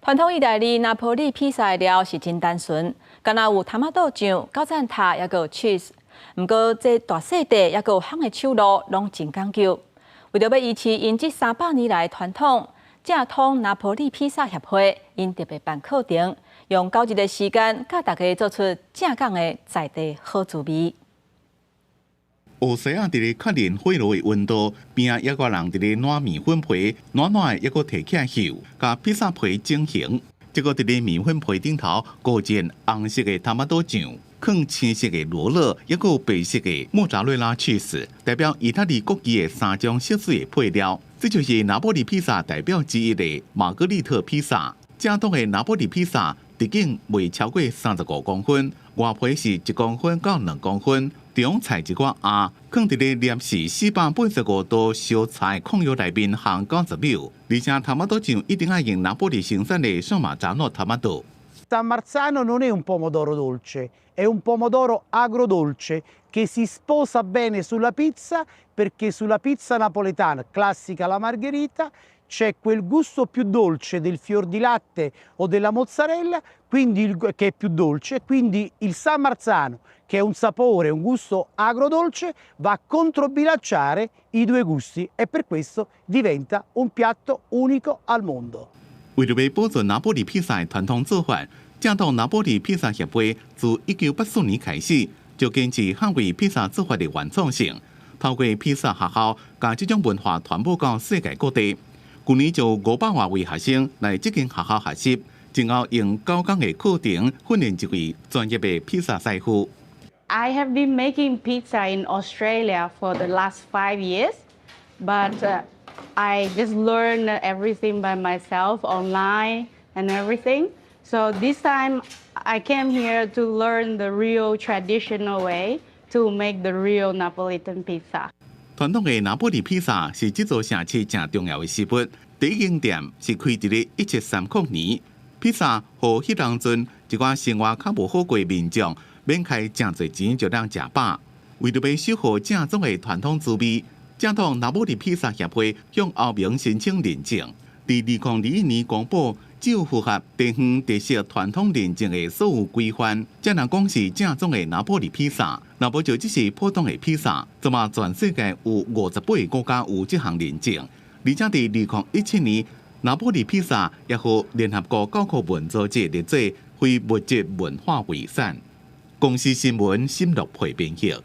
傳統意大利拿坡里披薩的料是真單純，敢若有茼仔豆醬、九層塔，抑閣有 cheese。毋過這大細塊，抑閣有烘的手路，攏真講究。為著欲維持𪜶這300年來的傳統，正統拿坡里披薩協會𪜶特別辦課程，用9日的時間教大家做出正港的在地好滋味。烏西亞佇咧確認火爐的溫度，邊仔抑閣人佇咧撋麵粉皮，撋撋的抑閣提起來翕，共披薩皮整形。這個佇咧麵粉皮頂頭裹進紅色的茼仔豆醬，囥青色的羅勒，抑閣有白色的莫扎瑞拉起司，代表意大利國旗的三種色水的配料。這就是拿坡里披薩代表之一的瑪格麗特披薩。正統的拿坡里披薩直徑袂超過35公分，外皮是1公分到2公分。中裁一寡鴨，囥佇咧攝氏485度燒柴礦窯內面烘90秒，而且茼仔豆醬一定愛用拿坡里生產的聖馬扎諾茼仔豆。 San Marzano non è un pomodoro dolce, è un pomodoro agrodolce che si sposa bene sulla pizza perché sulla pizza napoletana classica, la margherita, c'è quel gusto più dolce del fior di latte o della mozzarella, quindi che è più dolce, quindi il San Marzano, che è un sapore, un gusto agrodolce, va a controbilanciare i due gusti e per questo diventa un piatto unico al mondo. 為著欲保存拿坡里披薩的傳統做法，正統拿坡里披薩協會自1984年開始就堅持捍衛披薩做法的原創性，透過披薩學校，共這種文化傳播到世界各地。舊年就500外位學生來這間學校學習，今後用9工的課程訓練一位專業的披薩師傅。 I have been making pizza in Australia for the last 5 years, but I just learned everything by myself online and everything. So this time I came here to learn the real traditional way to make the real Napolitan pizza. 傳統的拿坡里披薩是這座城市誠重要的食物。第一間店是開佇咧1730年。披薩予彼當陣一寡生活較無好過的民眾免開誠濟錢就通食飽。為著欲守護正宗的傳統滋味，正統拿坡里披薩協會向歐盟申請認證。佇2021年公布，只有符合地方特色傳統認證的所有規範，才能講是正宗的拿坡里披薩。若無就只是普通的披薩。這馬全世界有58個國家有這項認證，而且佇2017年，拿坡里披薩也予聯合國教科文組織列做非物質文化遺產。公視新聞沈樂培編譯。